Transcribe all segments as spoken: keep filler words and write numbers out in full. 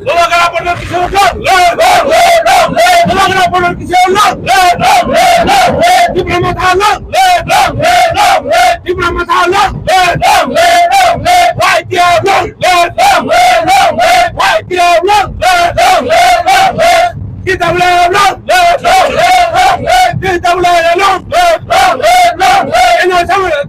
Bubagra borno kisa long live! Bubagra borno kisa long live! Tipra Motha long live! Tipra Motha long live! Y T F long live! Y T F long live! T W F long live! T W F long live!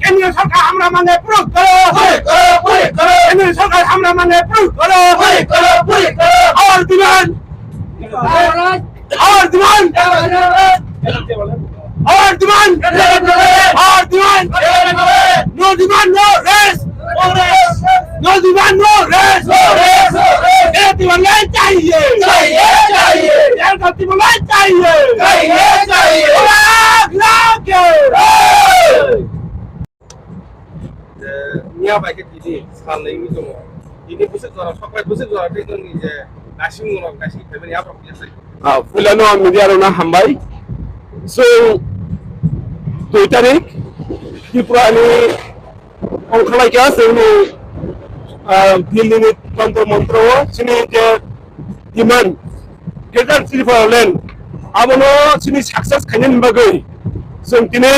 Kendriya sarkar hamra mange puruk karo! Puruk karo, puruk karo! Kendriya sarkar hamra mange puruk karo! Puruk karo, puruk karo! Our demand! Our demand! Our demand! Our demand! No demand, no rest! No demand, no rest! No rest, no rest! Tipraland chahiye! Chahiye, chahiye! Tipraland chahiye! Chahiye, chahiye! Tipraland chahiye! Hey! Miya bai khe tini sal nai wngwi tongo. Tini bwswk jora, sokbai bwswk jora tei nokni je naising rok, naising family aborok kisa sai. Ah, puilano ang media rokno hambai. So, dui tarik Tripura ni ongkhalai kha chwngni, ah, Delhi ni Tantra Mantra o chini je demand, Greater Tripura Land, abono chini success khainani bagwi chwng tini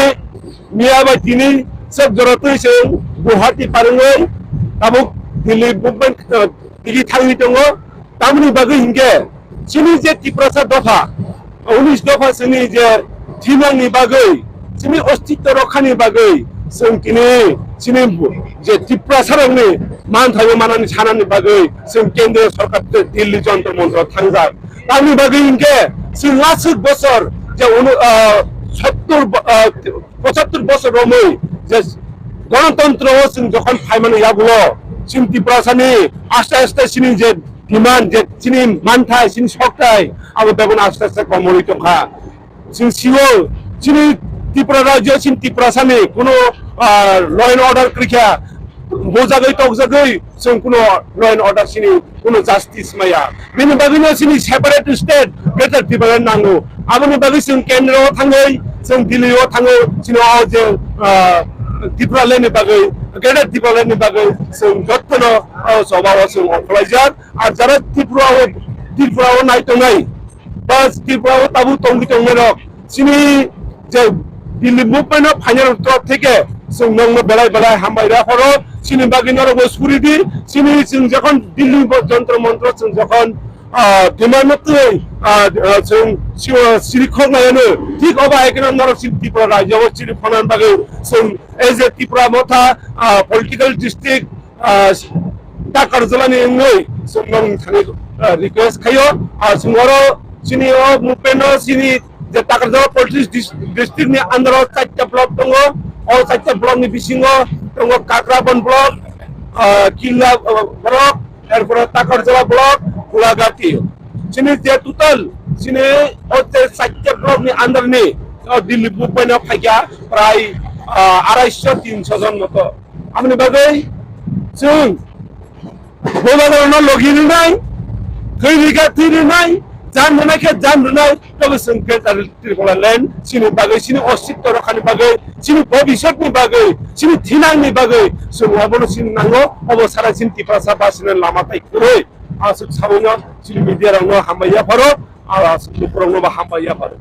miya bai tini chwk jora twi chwng Guwahati parwngwi tabuk Delhi movement, uh, tigi thangwi tongo. Tamoni bagwi hinkhe chini je Tiprasa dopha, unis dopha chini je thinangni bagwi, chini ostitto rokhani bagwi chwng tini chini je Tiprasa rokni manthaio manani sanani bagwi chwng kendriya sorkar tei Delhi Jantar Mantar o thangjak. Tamni bagwi hinkhe chwng aswk bosor je unu, ah, sottur bo-, ah, pochattur bosor romwi je Ganatantro o chwng jokhon phaimani yagulo chini Tiprasani aste aste chini je demand, je chini manthai, chini sokthai, abo bebak aste aste komorwi tongkha. Chwng sio, chini Tripura rajyo, chini Tiprasani kuno, ah, law and order kwrwikha, bujagwi tokjagwi chwng kuno law and order chini kuno justice maya. Bini bagwino chini separate state, Greater Tipraland nango. Aboni bagwi chwng kendro o thangwi, chwng Delhi o thangwi, chini o je, ah, Tipraland ni bagwi, Greater Tipraland ni bagwi chwng jottono, ah, choba o chwng ongkhorlaijak. Ar jara Tripura o, Tripura o nai tongnai, ba Tripura o tabuk tongwi tongnai rok, chini je Delhi movement no phainai rok torop theke chwng nokno belai belai hambai rw phoro, chini bagwi norok bo suri di, chini chwng jokhon Delhi bo Jantar Mantar o chwng jokhon, ah, demand no twi, ah, ah, chwng siri khok nai ano, thik obo hai kheno norok chini Tripura rajyo o chini phonani bagwi chwng as a Tipra Motha, ah, political district, ah, Takarjalani wngwi chwng nong thani, ah, request khaio. Ah, chwng oro chini o movement no chini je Takarjala politics dis-, district ni under o chaita block tongo. O chaita block ni bisingo tongo Kakrabon block, ah, Killa, ah, block, erpore Takarjala block, Golagati. Chini je total chini o je chaita block ni under ni o Delhi movement no phaikha prai, ah, arai sho tin sho jon moto. Aboni bagwi chwng Bubagrano logi rwnai, thwi rwkha thwi rwnai, jan rwnai khe jan rwnai, tei chwng Greater Tipraland chini bagwi, chini ostitto rokhani bagwi, chini bobiswtni bagwi, chini thinangni bagwi chwng obono chini nango, obo sara chini Tiprasa basino lama tai kwrwi. Aswk sabaino chini media rokno hambai yapharo, aswk lukurokno bo hambai yapharo.